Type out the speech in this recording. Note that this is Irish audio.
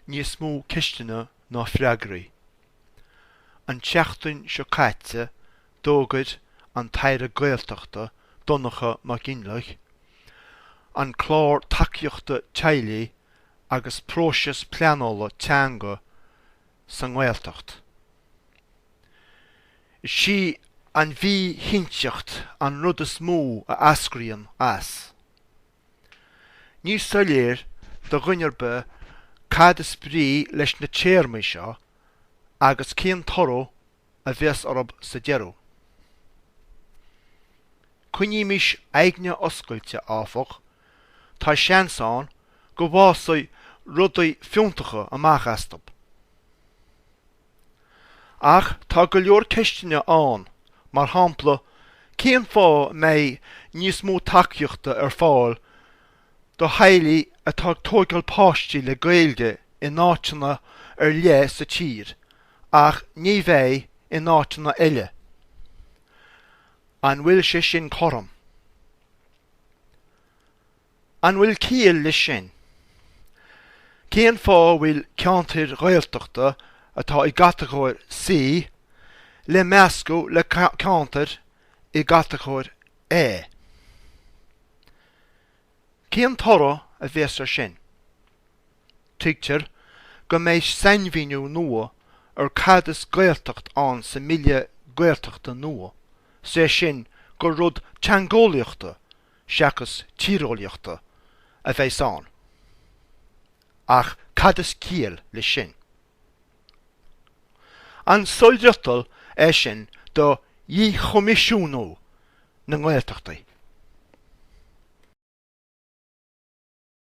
Níos mó ceisteanna ná freagraí. An tseachtain seo caite d'fhógair an tAire Gaeltachta Donncha Mac Fhionnlaoich an clár tacaíochta teaghlaigh agus próiseas pleanála teanga sa nGaeltacht. Is í an mhíchinnteacht an rud is mó a eascraíonn as. Ní soiléir do dhuine ar bith cad is brí leis na téarmaí seo agus cén toradh a bheas orthu sa deireadh. Coinnímis aigne oscailte, áfach, tá seans ann go bhfásfaidh rudaí fiúntacha amach astu. Ach tá go leor ceisteanna ann, mar shampla, cén fáth a mbeidh níos mó tacaíochta ar fáil do theaghlaigh atá ag tóigeáil páistí le Gaeilge in áiteanna ar leith sa tír ach ní bheidh in áiteanna eile? An bhfuil sé sin cothrom? An bhfuil ciall leis sin? Cén fáth a bhfuil ceantair Ghaeltachta atá i gcatagóir C le meascadh le ceantair i gcatagóir A? Cén toradh a bheas ar sin? Tuigtear go mbeidh sainmhíniú nua ar cad is Gaeltacht ann sa mBille Gaeltachta nua, sé sin gur rud teangeolaíochta seachas tíreolaíochta a bheas ann. Ach cad is ciall leis sin? An soilfhriotal é sin do dhíchoimisiúnú na nGaeltachtaí?